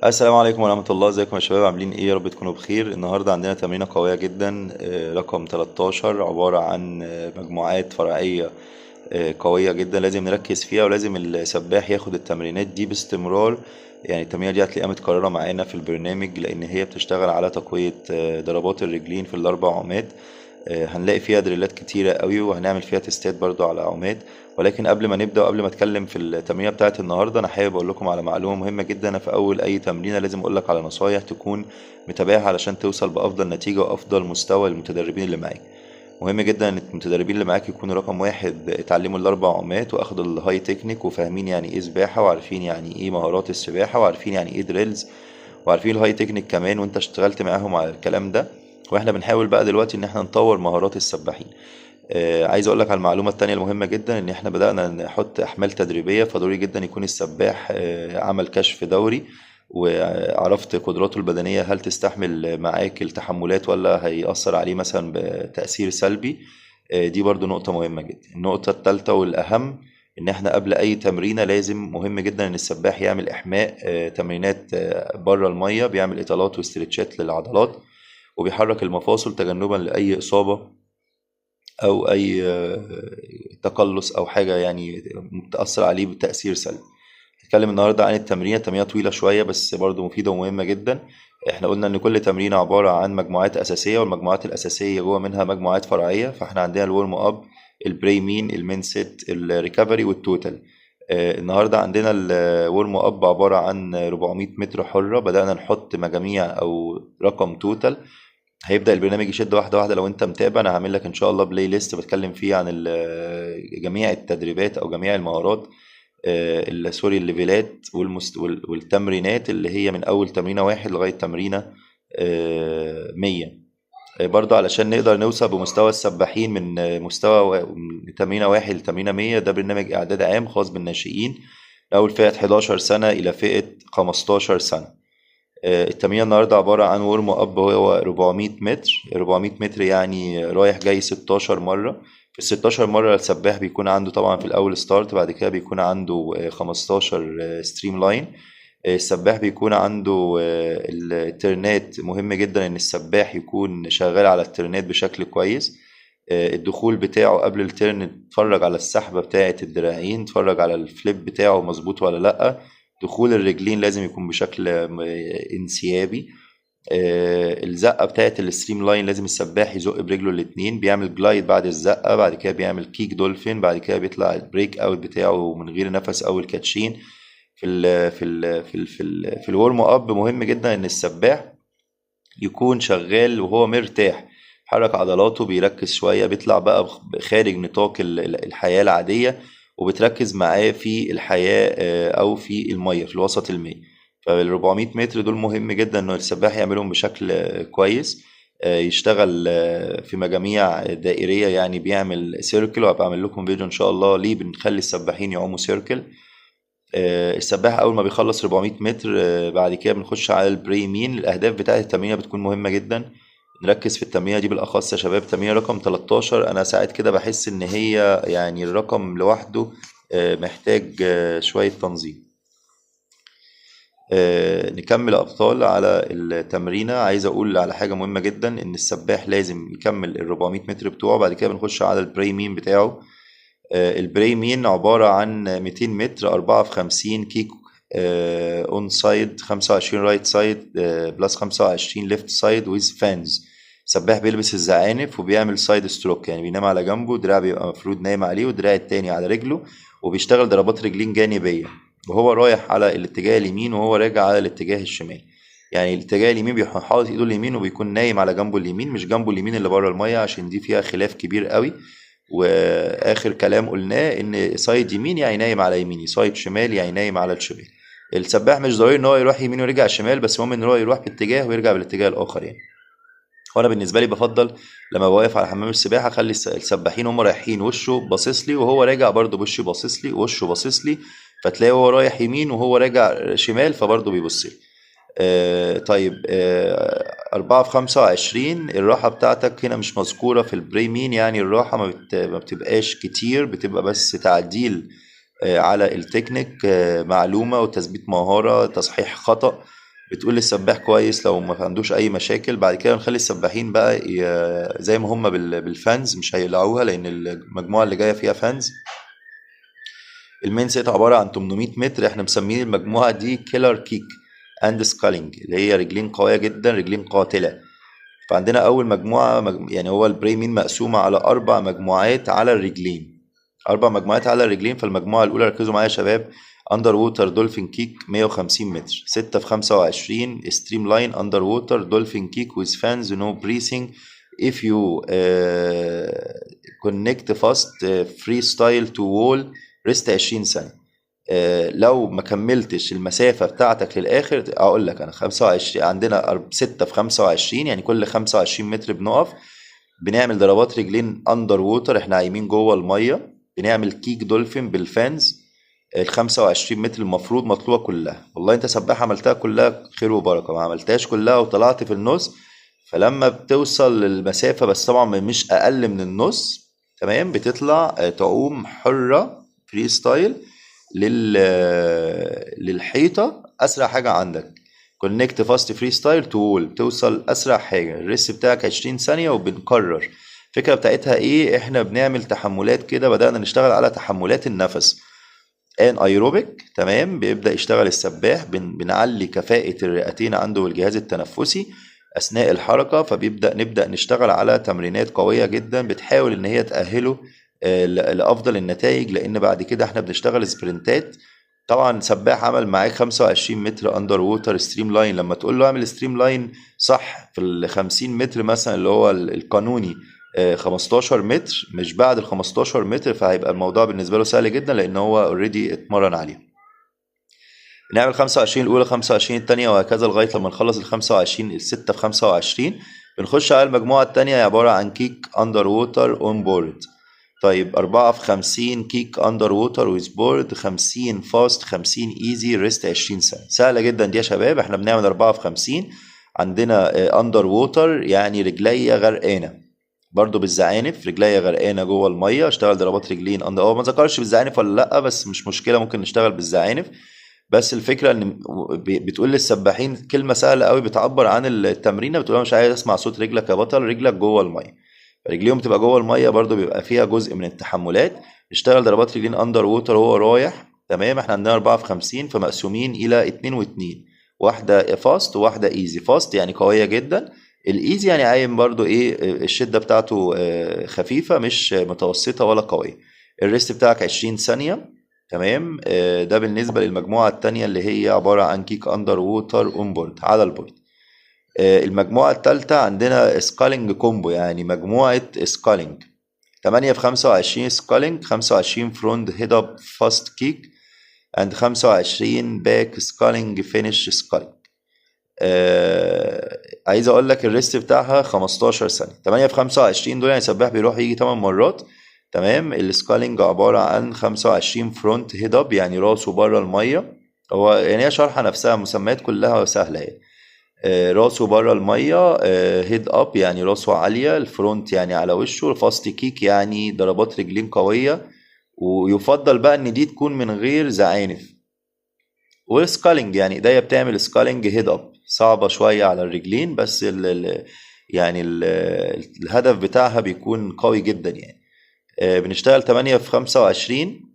السلام عليكم ورحمة الله. ازيكم يا شباب؟ عاملين ايه؟ يا رب تكونوا بخير. النهاردة عندنا تمرينة قوية جدا، رقم 13، عبارة عن مجموعات فرعية قوية جدا لازم نركز فيها، ولازم السباح ياخد التمرينات دي باستمرار. التمرينة دي هتلاقيها متكررة معانا في البرنامج، لأن هي بتشتغل على تقوية ضربات الرجلين في الأربع عماد. هنلاقي فيها دريلات كتيرة قوي، وهنعمل فيها تستات برضو على عماد. ولكن قبل ما نبدأ وقبل ما اتكلم في التمرينة بتاعت النهاردة، أنا حابب أقول لكم على معلومة مهمة جدا. أنا في أول أي تمرينة لازم أقول لك على نصايح تكون متابعها علشان توصل بأفضل نتيجة وأفضل مستوى للمتدربين اللي معاك. مهم جدا إن المتدربين اللي معاك يكونوا رقم واحد اتعلموا الأربع عمات وأخدوا ال high technique، وفاهمين يعني إيه سباحة، وعارفين يعني إيه مهارات السباحة، وعارفين يعني إيه drills، وعارفين ال high technique كمان، وأنت اشتغلت معاهم على الكلام ده. واحنا بنحاول بقى دلوقتي ان احنا نطور مهارات السباحين. عايز اقول لك على المعلومة التانية المهمة جدا، ان احنا بدأنا نحط احمال تدريبية، فضروري جدا يكون السباح عمل كشف دوري وعرفت قدراته البدنية، هل تستحمل معاك التحملات ولا هيأثر عليه مثلا بتأثير سلبي. دي برضو نقطة مهمة جدا. النقطة التالتة والأهم، إن إحنا قبل أي تمرينة لازم مهم جدا إن السباح يعمل إحماء، تمرينات بره المية، بيعمل إطالات واسترتشات للعضلات، وبيحرك المفاصل تجنبا لأي إصابة أو أي تقلص أو حاجة تأثر عليه بتأثير سلبي. هنتكلم النهاردة عن التمرينة. تمرينة طويلة شوية بس برضو مفيدة ومهمة جدا. احنا قلنا ان كل تمرينة عبارة عن مجموعات أساسية، والمجموعات الأساسية جوه منها مجموعات فرعية. فاحنا عندنا ال warm up، ال pre-main، ال main set، ال recovery، وال total. النهاردة عندنا ال warm up عبارة عن 400 متر حرة. بدأنا نحط مجاميع أو رقم total. هيبدأ البرنامج يشد واحدة واحدة. لو انت متابع انا هعمل لك ان شاء الله playlist بتكلم فيه عن جميع التدريبات او جميع المهارات، sorry، الليفلات والتمرينات اللي هي من اول تمرينة 1 لغاية تمرينة 100. برضه علشان نقدر نوصل بمستوى السباحين من مستوى من تمرينة 1 لتمرينة 100. ده برنامج اعداد عام خاص بالناشئين من اول فئة 11 سنة الى فئة 15 سنة. التمرين النهارده عبارة عن warm up، هو 400 متر. 400 متر يعني رايح جاي 16 مرة. في ال 16 مرة السباح بيكون عنده طبعا في الأول start، بعد كده بيكون عنده 15 streamline. السباح بيكون عنده الترنات. مهم جدا إن السباح يكون شغال على الترنات بشكل كويس. الدخول بتاعه قبل ال turn، اتفرج على السحبة بتاعة الدراعين، اتفرج على ال flip بتاعه مظبوط ولا لأ. دخول الرجلين لازم يكون بشكل انسيابي. الزقة بتاعت ال streamline لازم السباح يزق برجله الاتنين، بيعمل glide بعد الزقة، بعد كده بيعمل kick dolphin، بعد كده بيطلع ال break out بتاعه من غير نفس اول كاتشين. في ال warm up مهم جدا ان السباح يكون شغال وهو مرتاح، حرك عضلاته، بيركز شوية، بيطلع بقى خارج نطاق الحياة العادية، وبتركز معاه في الحياة، أو في المية، في الوسط المائي. فال 400 متر دول مهم جدا إنه السباح يعملهم بشكل كويس، يشتغل في مجاميع دائرية، يعني بيعمل circle. وهبقى أعمل لكم فيديو إن شاء الله ليه بنخلي السباحين يعوموا circle. السباح أول ما بيخلص 400 متر، بعد كده بنخش على ال pre-main. الأهداف بتاعة التمرينة بتكون مهمة جدا، نركز في التمرينة دي بالأخص يا شباب. تمرينة رقم 13، أنا ساعات كده بحس إن هي الرقم لوحده، محتاج شوية تنظيم. نكمل أبطال على التمرينة. عايز أقول على حاجة مهمة جدا، إن السباح لازم يكمل ال 400 متر بتوعه، بعد كده بنخش على ال pre-main بتاعه. ال pre-main عبارة عن 200 متر، 4 في 50 kick، on side، 25 right side، plus 25 left side with fins. سباح بيلبس الزعانف وبيعمل side stroke، يعني بينام على جنبه، دراع بيبقى مفروض نايم عليه والدراع التاني على رجله، وبيشتغل ضربات رجلين جانبية وهو رايح على الاتجاه اليمين وهو راجع على الاتجاه الشمال. يعني الاتجاه اليمين بيكون حاطط ايده اليمين وبيكون نايم على جنبه اليمين، مش جنبه اليمين اللي بره المية، عشان دي فيها خلاف كبير قوي. واخر كلام قلناه ان side يمين يعني نايم على يميني، side شمال يعني نايم على الشمال. السباح مش ضروري ان هو يروح يمين ويرجع شمال، بس المهم ان هو يروح باتجاه ويرجع بالاتجاه الاخر. وانا بالنسبه لي بفضل لما بوقف على حمام السباحه اخلي السباحين هم رايحين وشه باصص لي، وهو راجع برضه وشه باصص لي، وشه باصص لي، فتلاقيه هو رايح يمين وهو راجع شمال فبرضه بيبص لي. 4 في 25، الراحة بتاعتك هنا مش مذكورة في ال pre-main، يعني الراحة ما بتبقاش كتير، بتبقى بس تعديل على التكنيك، معلومة وتثبيت مهارة، تصحيح خطأ. بتقول للسباح كويس لو ما عندوش اي مشاكل. بعد كده نخلي السباحين بقى زي ما هم بال fins، مش هيقلعوها لان المجموعة اللي جاية فيها fins. ال main set عبارة عن 800 متر، احنا مسمين المجموعة دي killer kick and sculling، اللي هي رجلين قوية جدا، رجلين قاتله. فعندنا اول مجموعة يعني هو ال pre-main مقسومة على 4 مجموعات على الرجلين، 4 مجموعات على الرجلين. فالمجموعه الاولى ركزوا معايا يا شباب، underwater dolphin kick 150 متر، 6 في 25 streamline underwater dolphin kick with fins no breathing if you connect fast freestyle to wall rest 20 ثانية. لو ما كملتش المسافة بتاعتك للآخر، أقول لك أنا 25، عندنا 6 في 25، يعني كل 25 متر بنقف بنعمل ضربات رجلين underwater، احنا عايمين جوه المية، بنعمل kick dolphin بال fins. ال 25 متر المفروض مطلوبة كلها. والله انت سباح عملتها كلها خير وبركة، ما عملتهاش كلها وطلعت في النص، فلما بتوصل للمسافة بس طبعا مش أقل من النص، تمام، بتطلع تعوم حرة freestyle للحيطة، أسرع حاجة عندك connect fast freestyle to wall، بتوصل أسرع حاجة. ال rest بتاعك 20 ثانية. وبنكرر الفكرة بتاعتها إيه؟ إحنا بنعمل تحملات كده، بدأنا نشتغل على تحملات النفس anaerobic، تمام. بيبدأ يشتغل السباح، بنعلي كفاءة الرئتين عنده والجهاز التنفسي أثناء الحركة، فبيبدأ نشتغل على تمرينات قوية جدا بتحاول إن هي تأهله لأفضل النتائج، لأن بعد كده احنا بنشتغل sprint ات. طبعا سباح عمل معاك 25 متر underwater streamline، لما تقول له اعمل streamline صح في ال 50 متر مثلا اللي هو القانوني، 15 متر، مش بعد ال 15 متر، فهيبقى الموضوع بالنسبة له سهل جدا لأن هو already اتمرن عليه. نعمل 25 الأولى، 25 التانية، وهكذا لغاية لما نخلص ال 25، الستة في 25. بنخش على المجموعة التانية، عبارة عن kick underwater on board. طيب 4 في 50 kick underwater with board، 50 fast، 50 easy، rest 20 ثانية. سهلة جدا دي يا شباب. احنا بنعمل 4 في 50، عندنا underwater يعني رجليا غرقانة، برضو بالزعانف، رجليا غرقانة جوه المية، اشتغل ضربات رجلين under. هو ما ذكرش بالزعانف ولا لا، بس مش مشكلة، ممكن نشتغل بالزعانف. بس الفكرة ان بتقول للسباحين كلمة سهلة قوي بتعبر عن التمرينة، بتقول لهم مش عايز اسمع صوت رجلك يا بطل، رجلك جوه المية. رجليهم تبقى جوه المية، برضو بيبقى فيها جزء من التحملات. نشتغل ضربات رجلين underwater وهو رايح، تمام. احنا عندنا 4 في 50، فمقسومين الى 2 و2، واحدة fast وواحدة easy. fast يعني قوية جدا، ال easy يعني عايم برضو ايه الشدة بتاعته خفيفة، مش متوسطة ولا قوية. ال rest بتاعك 20 ثانية، تمام. ده بالنسبة للمجموعة التانية اللي هي عبارة عن kick underwater on board على ال board. المجموعة التالتة عندنا sculling combo، يعني مجموعة sculling 8 في 25 sculling، 25 front head up fast kick and 25 back sculling finish sculling. عايز اقول لك ال rest بتاعها 15 ثانية. 8 في 25 دول يعني سباح بيروح يجي 8 مرات، تمام. ال sculling عبارة عن 25 front head up، يعني راسه بره المية. هو يعني هي شرحة نفسها، مسميات كلها سهلة يعني. راسه بره المية، head up يعني راسه عالية، ال front يعني على وشه، ال fast kick يعني ضربات رجلين قوية، ويفضل بقى ان دي تكون من غير زعانف. وال sculling يعني ايديا بتعمل sculling head up، صعبة شوية على الرجلين، بس ال ال يعني ال الهدف بتاعها بيكون قوي جدا يعني. بنشتغل 8 في 25،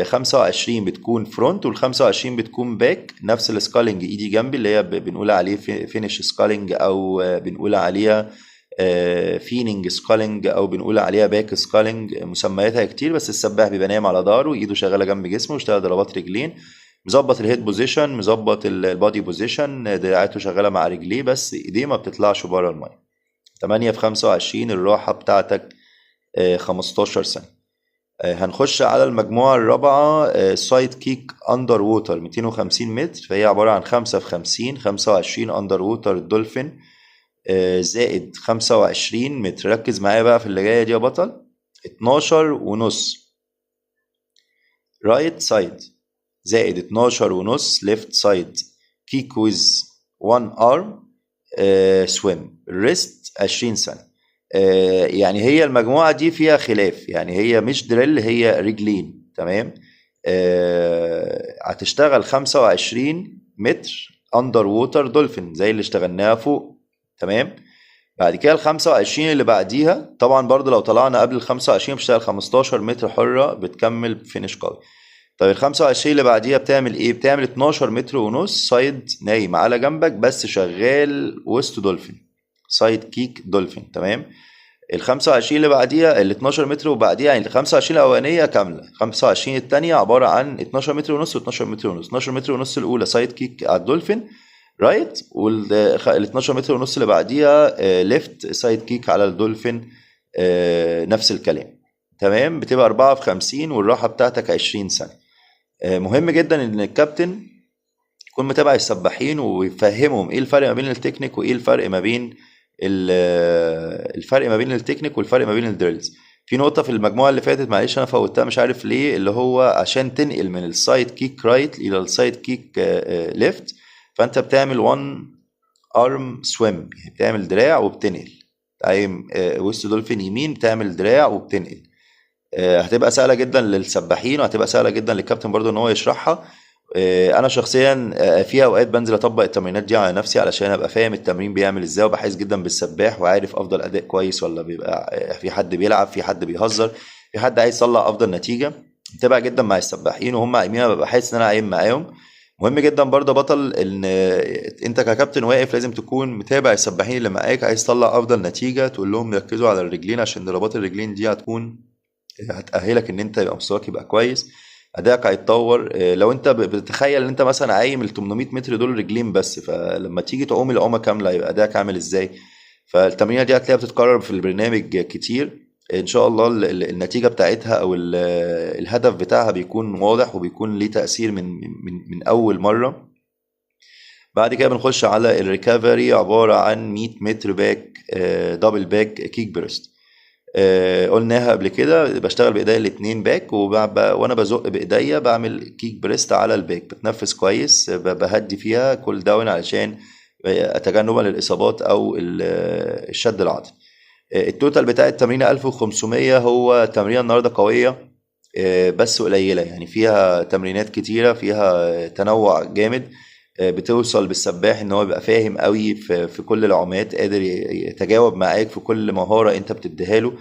25 بتكون front وال 25 بتكون back. نفس ال sculling ايدي جنبي اللي هي بنقول عليه finish sculling، او بنقول عليها finning sculling، او بنقول عليها back sculling، مسمياتها كتير. بس السباح بيبقى نايم على ظهره، ايده شغالة جنب جسمه، واشتغل ضربات رجلين، مظبط ال head position، مظبط ال body position، دراعاته شغالة مع رجليه، بس ايديه ما بتطلعش بره المية. 8 في 25، الراحة بتاعتك 15 ثانية. هنخش على المجموعة الرابعة، side kick underwater 250 متر، فهي عبارة عن 5 في 50، 25 underwater dolphin، زائد 25 متر. ركز معايا بقى في اللي جاية دي يا بطل. 12 ونص right side زائد 12 ونص left side kick with one arm swim rest 20 ثانية. يعني هي المجموعة دي فيها خلاف، يعني هي مش drill، هي رجلين، تمام. هتشتغل 25 متر underwater dolphin زي اللي اشتغلناها فوق. تمام. بعد كده ال 25 اللي بعديها طبعا برضو لو طلعنا قبل ال 25 بتشتغل 15 متر حرة، بتكمل finish قوي. طيب ال 25 اللي بعديها بتعمل ايه؟ بتعمل 12 متر ونص side نايم على جنبك بس شغال وسط dolphin، side kick dolphin. تمام. ال 25 اللي بعديها ال 12 متر وبعديها، يعني ال 25 الاولانية كاملة، 25 الثانية عبارة عن 12 متر ونص و12 متر ونص. 12 متر ونص الاولى side kick على ال dolphin right، وال 12 متر ونص اللي بعديها left side kick على الدولفين، نفس الكلام. تمام. بتبقى 4 في 50 والراحة بتاعتك 20 ثانية. مهم جدا ان الكابتن يكون متابع السباحين ويفهمهم ايه الفرق ما بين التكنيك وايه الفرق ما بين الفرق ما بين التكنيك والفرق ما بين ال drills. في نقطة في المجموعة اللي فاتت معلش أنا فوتها مش عارف ليه، اللي هو عشان تنقل من ال side kick right إلى ال side kick left، فأنت بتعمل 1 arm swim، يعني بتعمل دراع وبتنقل. عايم وسط دولفين يمين، بتعمل دراع وبتنقل. هتبقى سهلة جدا للسباحين وهتبقى سهلة جدا للكابتن برضو إن هو يشرحها. انا شخصيا في اوقات بنزل اطبق التمرينات دي على نفسي علشان ابقى فاهم التمرين بيعمل ازاي، وبحس جدا بالسباح وعارف افضل اداء كويس ولا بيبقى في حد بيلعب، في حد بيهزر، في حد عايز يطلع افضل نتيجة. متابع جدا مع السباحين وهم عايمين، ببقى حاسس ان انا عايم معاهم. مهم جدا برضه بطل ان انت ككابتن واقف لازم تكون متابع السباحين اللي معاك، عايز تطلع افضل نتيجة، تقول لهم ركزوا على الرجلين عشان ضربات الرجلين دي هتأهلك ان انت يبقى مستواك يبقى كويس، ادائك هيتطور. لو انت بتتخيل ان انت مثلا عايم ال 800 متر دول رجلين بس، فلما تيجي تعوم العومه كاملة يبقى ادائك عامل ازاي. فالتمرينه دي هتلاقيها بتتكرر في البرنامج كتير ان شاء الله. النتيجة بتاعتها او الهدف بتاعها بيكون واضح وبيكون ليه تاثير من اول مرة. بعد كده بنخش على ال recovery، عبارة عن 100 متر back، double back kick breast. قلناها قبل كده، بشتغل بايديا الاتنين back، وانا بزق بايديا بعمل kick breast على ال back، بتنفس كويس، بهدي فيها cool down علشان تجنبا للاصابات او الشد العضلي. ال total بتاع التمرين 1500. هو تمرين النهارده قوية، بس قليله، يعني فيها تمرينات كتيرة، فيها تنوع جامد، بتوصل بالسباح ان هو يبقى فاهم قوي في كل العومات، قادر يتجاوب معاك في كل مهارة انت بتديها له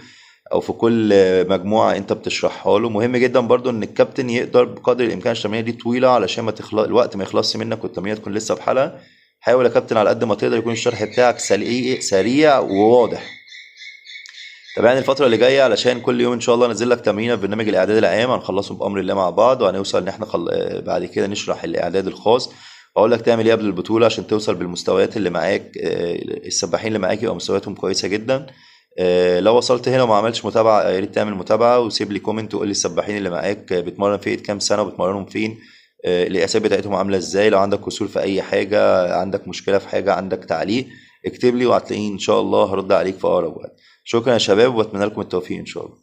او في كل مجموعة انت بتشرحها له. مهم جدا برضو ان الكابتن يقدر بقدر الامكان، التمرينة دي طويلة علشان ما تخلص الوقت ما يخلصش منك والتمرينة تكون لسه في حالها. حاول يا كابتن على قد ما تقدر يكون الشرح بتاعك سريع وواضح. تابعني الفترة اللي جاية علشان كل يوم إن شاء الله أنزل لك تمرينة في برنامج الإعداد العام، هنخلصه بأمر الله مع بعض، وهنوصل إن إحنا بعد كده نشرح الإعداد الخاص، وأقول لك تعمل إيه قبل البطولة عشان توصل بالمستويات اللي معاك، السباحين اللي معاك يبقى مستوياتهم كويسة جدا. لو وصلت هنا وما عملتش متابعة يا ريت تعمل متابعة، وسيب لي comment وقول لي السباحين اللي معاك بتمرن فين، كام سنة وبتمرنهم فين، القياسات بتاعتهم عاملة إزاي. لو عندك قصور في أي حاجة، عندك مشكلة في حاجة، عندك تعليق، اكتب لي وهتلاقيني إن شاء الله هرد عليك في أقرب وقت. شكرا يا شباب، واتمنى لكم التوفيق ان شاء الله.